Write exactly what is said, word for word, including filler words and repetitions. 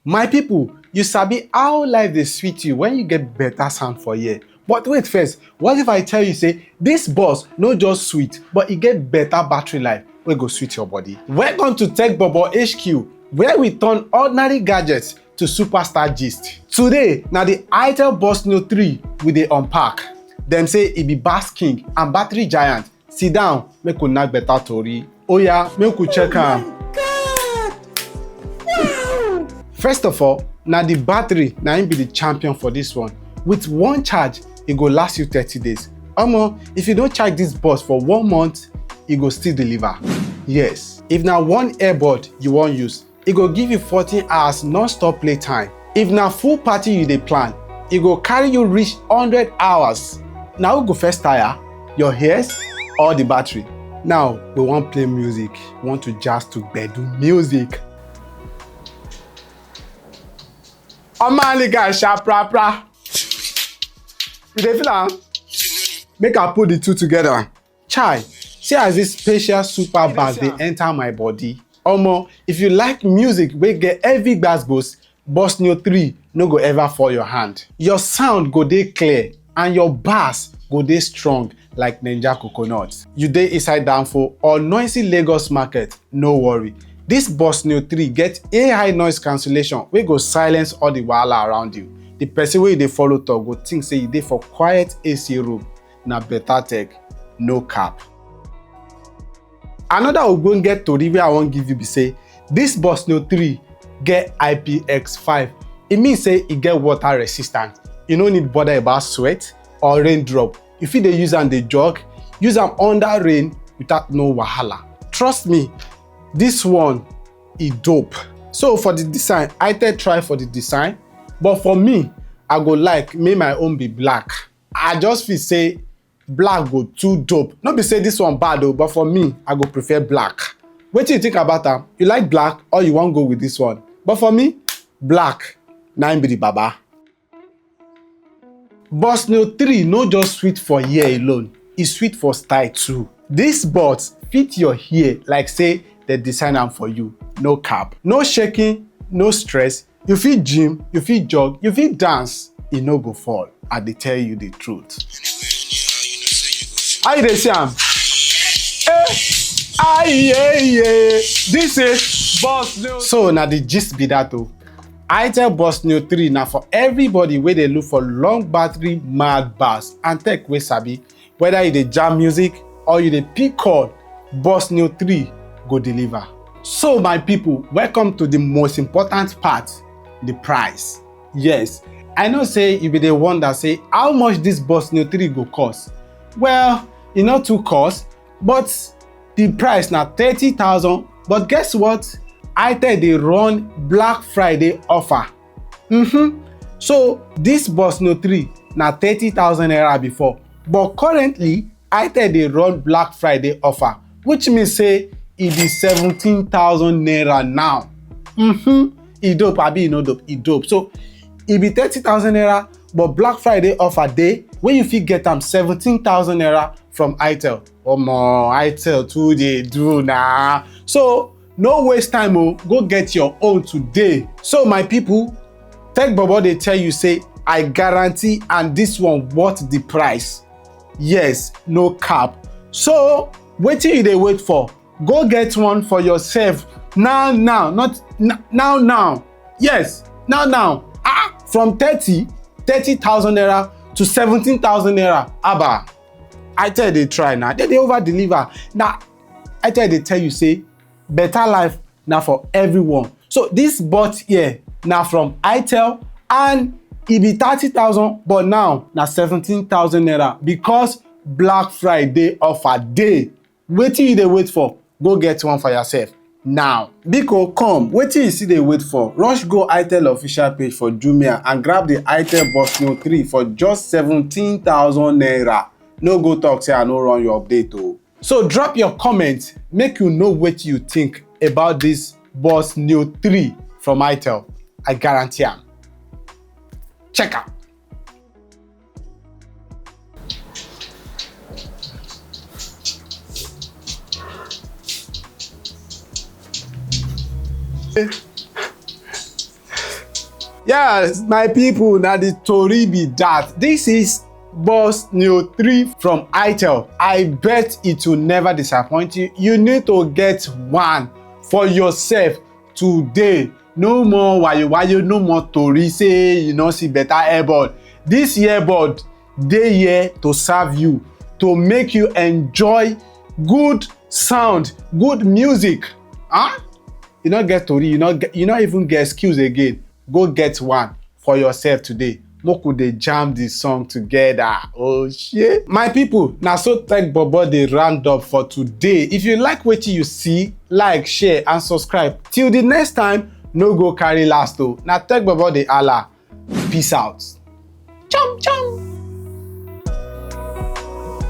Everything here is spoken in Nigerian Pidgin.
My people, you sabi how life dey sweet you when you get better sound for here. But wait first, what if I tell you say this boss no just sweet, but e get better battery life wey go sweet your body? Welcome to Tech Bobo H Q, where we turn ordinary gadgets to superstar gist. Today, na the Itel Boss Neo three we dey unpack. Dem say e be bass king and battery giant. Sit down, make we knack better tori. Oya, make we check am. First of all, na the battery na im be the champion for this one. With one charge, e go last you thirty days. Omo, if you don charge this boss for one month, e go still deliver. Yes, if na one earbud you wan use, e go give you fourteen hours non-stop playtime. If na full party you dey plan, e go carry you reach hundred hours. Na who go first tire? Your ears or the battery? Now, we wan play music, want to jazz to gbedu music. Omaliga sha pra pra. You dey feel am? Make I put the two together. Chai, see as this special super bass dey enter my body. Omo, if you like music wey get heavy gbasgbos, Boss Neo three no go ever fall your hand. Your sound go dey clear and your bass go dey strong like Ninja Coconut. You dey inside Danfo or noisy Lagos market, no worry. This Boss Neo three get A I noise cancellation wey go silence all the wahala around you. The person wey you dey follow talk go think say you dey for quiet A C room. Na better tech, no cap. Another ogbonge tori wey I wan give you be say this Boss Neo three get I P X five. E mean say e get water resistance. You no need bother about sweat or raindrop. You fit dey use am dey jog, use am under rain without no wahala. Trust me, this one e dope. So for the design, Itel try for the design, but for me, I go like make my own be black. I just feel say black go too dope. No be say this one bad o, but for me, I go prefer black. Wetin you think about am? You like black or you wan go with this one? But for me, black na im be the baba. Boss Neo three no just sweet for ear alone, e sweet for style too. This boss fit your ear like say dem design am for you. No cap, no shaking, no stress. You fit gym, you fit jog, you fit dance, e no go fall. I dey tell you the truth. How you dey see am? Eh, aye, yeah, yeah. This is Boss Neo. So na the gist be that o. Itel Boss Neo three na for everybody wey dey look for long battery mad bass and tech wey sabi. Whether you dey jam music or you dey pick call, Boss Neo three go deliver. So my people, welcome to the most important part, the price. Yes, I know say you be dey wonder say how much this Boss Neo three go cost. Well, e no too cost, but the price na thirty thousand. But guess what? Itel dey run Black Friday offer. Mm-hmm. So this Boss Neo three na thirty thousand naira before, but currently Itel dey run Black Friday offer, which means say e be seventeen thousand naira now. Mm-hmm. E dope, abi e no dope? E dope. So e be thirty thousand naira, but Black Friday offer dey wey you fit get am seventeen thousand naira from Itel. Omo, Itel too dey do na. So no waste time o, go get your own today. So my people, Tech Bobo dey tell you say I guarantee and this one worth the price. Yes, no cap. So wetin you dey wait for? Go get one for yourself now now, not n- now now. Yes, now now. Ah, from thirty, thirty thousand naira to seventeen thousand naira. Abba, Itel dey try now. Dem dey over deliver. Now Itel dey tell you say better life na for everyone. So this bot here na from Itel and e be thirty thousand, but now na seventeen thousand naira because Black Friday offer dey. Wetin you dey wait for? Go get one for yourself now. Biko, come, wetin you still dey wait for? Rush go Itel official page for Jumia and grab the Itel Boss Neo three for just seventeen thousand naira. No go talk say I no run your update o. So drop your comment, make you know wetin you think about this Boss Neo three from Itel. I guarantee am. Check am. Yes, my people, now the tori be that. This is Boss Neo three from Itel. I bet it will never disappoint you. You need to get one for yourself today. No more wayo wayo, no more tori say you no see better earbud. This earbud dey here to serve you, to make you enjoy good sound, good music. Huh? You no get tori, you no get, you no even get excuse again. Go get one for yourself today. Make we dey jam the song together. Oh shit. My people, na so Tech Bobo dey round up for today. If you like wetin you see, like, share and subscribe. Till the next time, no go carry last o. Na Tech Bobo dey holla. Peace out. Chom chom.